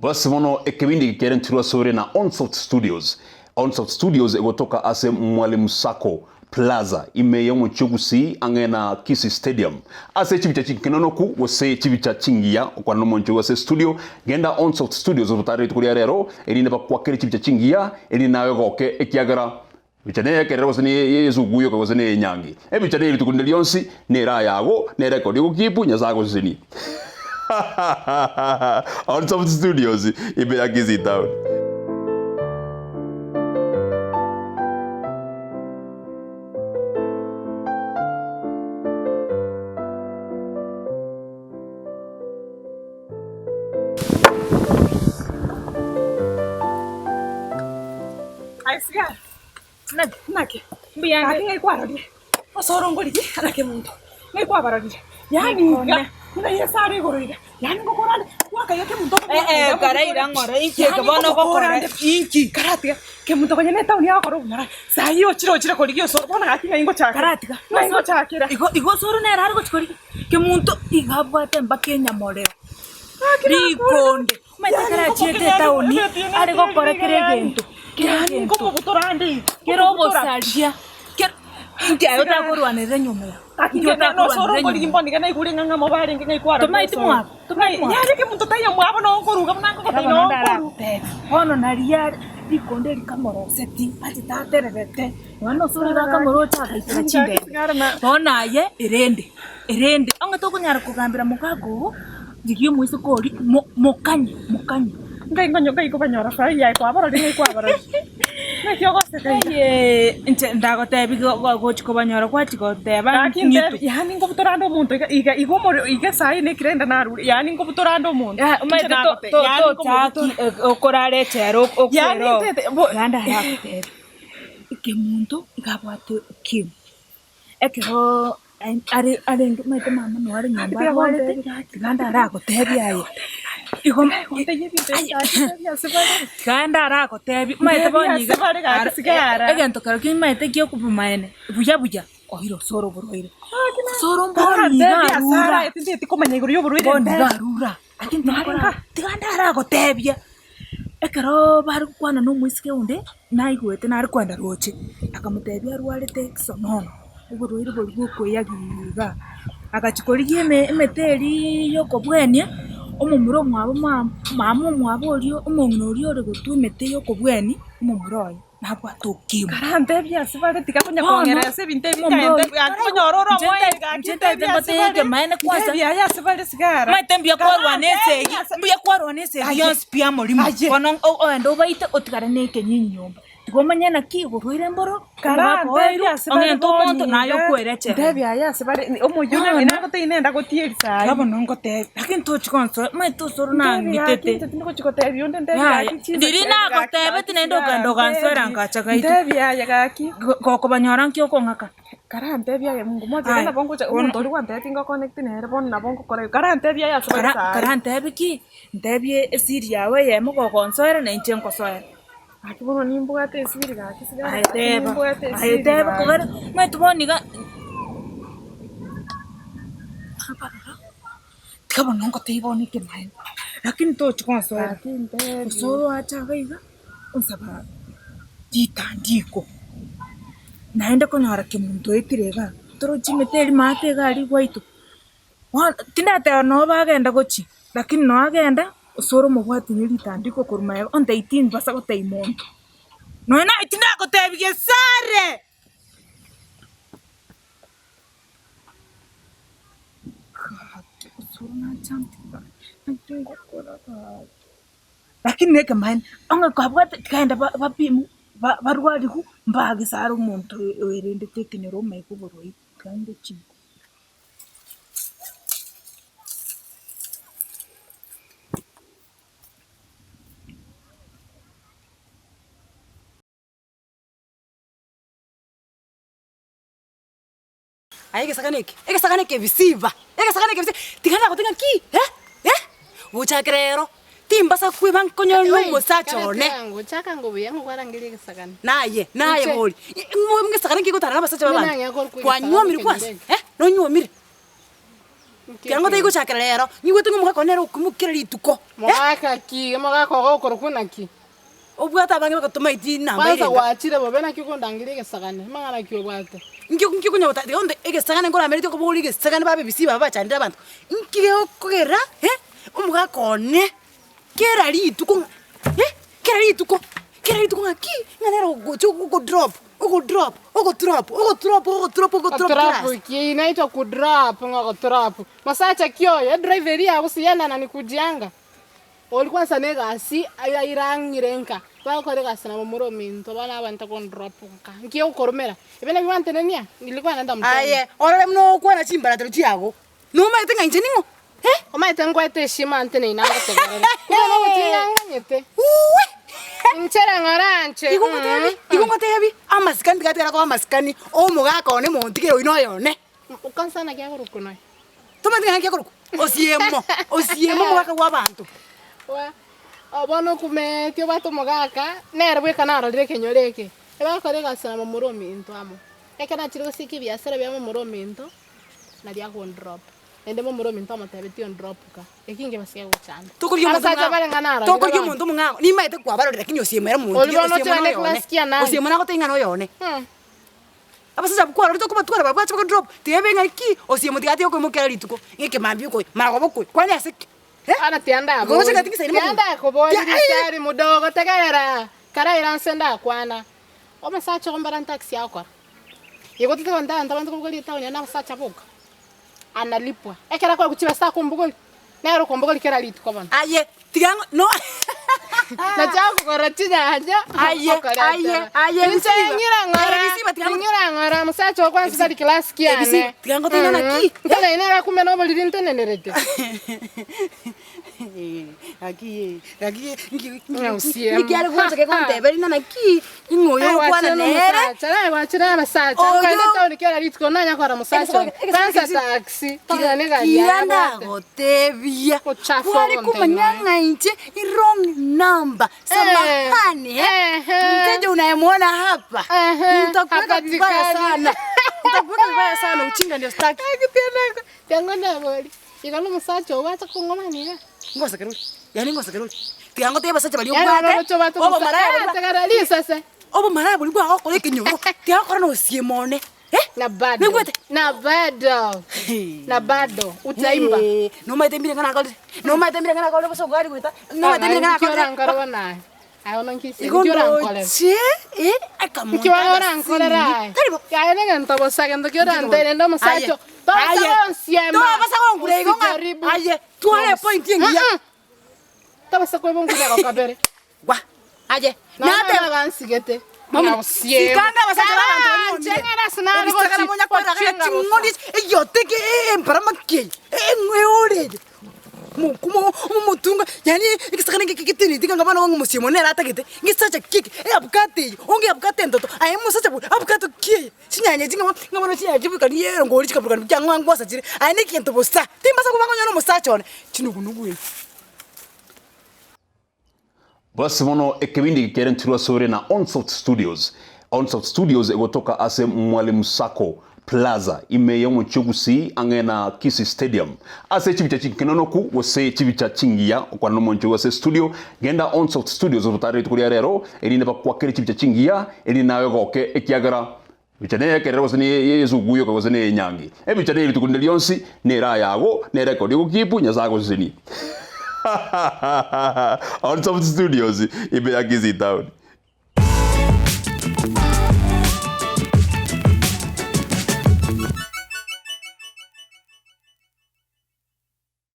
Basi bono ekebindi eke kerentirwe asore na Onsoft Studios. Onsoft Studios egotoka ase Mwalimu Sacco Plaza ime y'omochie o Gusii ang'e na Kisii Stadium. Ase chibicha chinkenonoku gose chibicha chingiya okwana nomonche oyo ase studio, genda Onsoft Studios obotaare rituko ria rero erinde bakwakere chibicha chingiya erinde naye ogoke ekiagera Ebicha neyekerero gose ney'esuguku yoka gose ney'enyangi. Ebicha neye rituko rinde rionsi, nere ayago, nere ekori ogokipu, Nyasae agosesenie. On Soft Studios, ime ya Kisii Town. Aye sigara. Naki, naki, gaki ng'ai kwarorire? Osoro ngorigi naki monto, ng'ai kwabarorire? Yaani iga, buna Yeso are igoro iga, yaani ngokora ande, gwakaiga kemonto Eh, eh, karaira ng'ora, inki eke bono ogokora? Inki? Karatiga, kemonto konya ne etown yagokora obunyara, saii ochire ochire korigia osoro, bono gaki ng'ai ngochakera? Karatiga. Ng'ai ngochakera? Igo igo osoro nere are gochi korigia, kemonto iga abwate mpaka enyamorero, rikonde. Omanyete ekero achiete etaoni, are gokora kera egento, kera egento, kera obosaria, kera inki aye otakorwanerera enyomba yao? Inki otakorwanerera enyomba yao? Tomaeti mwabo, tomaeti mwabo. Bono ndaragotebi, bono naria are rikonde eri kamoroseti, achete atererete, nonya nosore iga akamoroche agaitera chindege. Bono aye erende, erende, onye tokonyara kogambera mogaka oo. Rigia omoiseke oria, mo- mokanye, mokanye. Ngai ngonye ngai kobanyora saii aye kwabarorire ngai kwabarorire. Naki ogoseka iga? Eyee, inche ndagotebia igo go- gochi kobanyora gwachi goteba Gaki ng'ito. ntebi, yaani nkobutorande omonto iga iga iga omorero iga esaii na ekirende narure, yaani nkobutorande omonto. Eh, omanyete Inche to- nagote- to- yaani tochaki nkomobutora. okorara echela ok- Yaani okwera oo. ntete bo- Iga ndaragotebi, ekemonto iga abwate ukimwi. Ekero are arenge omanyete mama noo are nyomba arwarete, tiga ndaragotebie aye, igo tiga ndaragotebie omanyete bono iga egento kero kimanyete kia obomaene buya buya oire osore oborwaire, osore bono iga arure, bono iga arure. Lakini tiga tiga ndaragotebia, ekeroo bare gokwana na omoiseke onde, naigwete nare kwenda roche, akamotebia arwarete kisonono, oborwaire boria bwa okoeyagia igaa. Agachia korigia eme emete eriaaa ya okobwenia, omomura omwabo mama mama omwabo oria omong'ina oria ore gotwa emete ya okobwenia, omomura oye. Nabwate ukimwi. Karantebie ase bare tiga konya Bono, kong'erera ase ebinto ebi omomura nkaende oyo, gaki konyora ore inche omoeire nta- gaki inche ntebie ntaete ase ngotebie bare, ekemanene kwanza. ntebie aye ase bare sigara. Omanyete mbuya kwarwana Karantebie esegi, ase- mbuya kwarwana esegi Aye. yonsi pi amorimo. Aye. Bono o- oende obaite otigare na ekenyinyi nyomba. Tiga omanye naki oborwaire mboro, Karantebie oboeirwe, ase bare ong'ente omonto naye boniga, okwere echela. ntebie aye ase bare omoyio Bono. nagotebia nenda gotieri saii. Tiga bono ngotebie, lakini tochi gonsoa, omanyete osoro Ntebie gaki nang'itete. inche tindigochi gotebia onde ntebie Yaya, gaki chinsa riria chiaye gaki nagotebeti gaki naende sigara okagenda ogansoera ntebie, ngacha gaito. ntebie aye gaki. Go- Gokobanyora nki okong'aka? Karantebie aye Mungu mocha Aya, iga nabo ngocha bono- omonto oria gwantebeti ngo connect nere bono nabo ngokora igo, karantebie aye ase bare Kara saii. karantebie ki, ntebie esiri yago eyemo gogonsoera na inche nkosoere. Gaki bono nimbwate esiri gaki sigara Aye gaki teba, nimbwate aye esiri teba gaki. kogera omanyete bono iga tiga bono ngotebie bono ekemaene, lakini tochi gonsoera, Gaki ntebie. gose oroache iga iga, onsaba ritandiko, naende konyora kemonto oetire igaa, torochi emete eria maate iga aria gwaito. Bono tindateba noo bagenda gochia, lakini noo agenda, osore omobwati ne ritandiko korwa magega ontebie timbasa gotebia monto, nonya naye tindagotebia gesare. Gaki osoro nachandire naki ngokora gaki. Lakini nekemaene, onye kwabwate tigenda ba- bapimwe, ba- barwarigwe, mbagesare omonto oerendete ekenyoro omanyete oborwaire, tiga chinko. Aye egesagane eke, egesagane ekebisiba, egesagane ekebisiba, tiga nagotebi ng'a ki eh, eh, gochakera ero, timbasa kweba nkonyore na omosacha one. Gochaka ngo buya ngwarangeria egesagane. Naye, naye Inche. bori, ng'o egesagane nki gegotara na abasacha ba Inche abanto? nang'ea korokwa egesagane Kwanyuomire kwanza ekenyoro eke. eh, nonyuomire? Tiga ngotebie gochakera rero, nyigwete ng'a omogaka one nere okoimokia kera rituko. Eh! Mogaka ki? Omogaka ogo okorokwa naki? Obwate abange bagatomaeti namba Kwanza erenga. gwachire bobe naki okondangeria egesagane? Amang'ana ki obwate? Nki nki okonya gota tiga onde egesagane nkorameretie okobogoria egesagane babe ebisiba aba bachandire abanto. Nki gekogera eh, omogaka one kera rituko ng'a eh, kera rituko, kera rituko ng'aki, ng'a nere ogocha ogodrop, ogodrop, ogotrop, ogotrop, ogotrop, ogotrop kera Otrop ase. ki? Inaitwa kudrop ng'a ogotrop. Mosacha ki oyo? Edriver eria yagusia na nikujianga. Oria kwansa na egasi airang'ire nka, bagokora egasi nabo more ominto, bono abanto kondrop nka, nki okoromera? Ebi nabio gwantenenia? Nilikuwa naenda mtoni. Aye, orore buna ogokwana chimbaratero chiago, nomanyete ng'a inche ning'o? Eh? Omanyete nkoete heshima nteneine angotegerere, kumbe nogoting'ang'anyete. Uwe! Inchere ng'ora nche, Igo ngotebi, igo ngotebi, amasikani tiga atigare koba amasikani, omogaka one montigere oyio noyo one. Kwansa naki akorokwa noyo? Tomanyeti ng'a naki akorokwa? Osiemo, osiemo omogaka bw'abanto. Wa, bono okumeti obwate omogaka, nere bweka narorire ekenyoro eke, ebagokora egasi na momura ominto amo. Ekero nachire gosieka ebiasara bia momura ominto, naria agondrop, naende momura ominto amotebetie ondrop ka, eki nkebase kegochanda. Tokorigia omonto Abasacha omong'ao, bare ng'a narorire tokorigia bono. omonto omong'ao, nimaete kwabarorire lakini osiemo ere omonto Oria oria, bono osiemo ochire noyo one, class kiane aye. osiemo nagotebia ng'a noyo one. Abasacha abwo kwarorete okobatwara barabwo bache bagodrop, tebe ng'a ki, osiemo tiga atige koimokia kera rituko, ng'a ekemambia okoyia, maragoba okoyia, kwani ase ki? Eh? Bono tianda Igo gocha abori, gati ngisaine mogondo. tianda akobori Tia- risari mudogo, tegerera, karaira nse ndakwana. Omosacha ogo mbara ntaxi agokora. Igo totebe abanto abanto kobogoria etown eye na abasacha boka. Analipwa. Ekero akoegwa chibesa akombogoria, nere okombogoria kera rituko bono. Aye, tiga ng'o no Nachaka kogora chinyanya, Aye, aye, aye, Inche ebisiba. ng'ira ng'ora, Ebisiba tiga ng'o- ng'ira ng'ora, omosacha oo kwanza tari class kiane. Ebisiba, tiga ngoteine naki? Nteneine iga kumbe na oboriri ntenenerete. Gaki gaki Ng'a osiemo. nki are gocha kegonteberi ng'a naki ing'o oyo okwana nere Naye gwachire abasacha, Oyo- nkaenda etown kera rituko nanya kora mosacha oyo. Kwanza taxi, mpaka negari Kira yaye abwate. ndagotebia Ochafu kware ogonte komanya noe. ng'a inche wrong number samahani eh. Ehe. Mteja unayemwona hapa Ehe, nitakuweka vibaya hapatikani. sana nitakuweka vibaya sana uchinga ndio sitaki Tiang'o nabori, igo nomosacha oo gwacha kong'omani iga. Ngosekerwe yaani ngosekerwe tiga ngotebie abasacha baria Yaani obwate oroche obwate omosa- obomaraya Eh, boria tegera risase. obomaraya boria bwagokora ekenyoro tiga gokora na osiemo one eh Na bado. Naigwete? Na bado. Na bado. Utaimba. Eh, nomaete mbire ng'a nakorire nomaete mbire ng'a nakorire bosa ogari goeta nomaete mbire ng'a Nki nakorire orankore bono aye? Aye bono nki Igo nki orankorere? ndoche eh akamonto Nki bono orankorere aye? Tari bo Aye negento bosa gento ki orantere rende omosacha oo. Tobaisa Aye. gonsiema. Tobasa gongura igo ng'a Usijaribu. aye tware epoint engiya Mm-mm. Tabasa koeba onkuneko kabere. Gwa aye Nonya nateba nabe ansigete. Mama, Ng'ausiemo. sikanga abasacha babanto Karanche banyuomire. ng'ana ase nare Ebisagara gochi- monya kweragera gochenga bosa. ching'ondi eyote eke emparama ki eye eore eye mokumo omotunga yaani egesagane eke geteneneti ng'a bono omosie nere atagete ngesacha ki eke eabukato eye onge eabukato entoto aye mosacha bwe abukato ki eye chinyanya echi ng'a ng'a bono chinyanya chiburukani erongori chikaburukani chiang'u ngwasa chire aye na egento bosa timbasa koba ngonyora omosacha one chinugunugu echi. Basi bono ekebindi eke kerentirwe asore na Onsoft Studios. Onsoft Studios egotoka ase Mwalimu Sacco Plaza ime y'omochie o Gusii ang'e na Kisii Stadium. Ase chibicha chinkenonoku gose chibicha chingiya okwana nomonche oyo ase studio, genda Onsoft Studios obotaare rituko ria rero erinde bakwakere chibicha chingiya erinde naye ogoke ekiagera ebicha neye ekerero gose neye esuguku yoka gose neye enyangi. Ebicha neye rituko rinde rionsi nere ayago nere erekodi ogokipu Nyasae agosesenie. Onsoft Studios ime ya Kisii Town.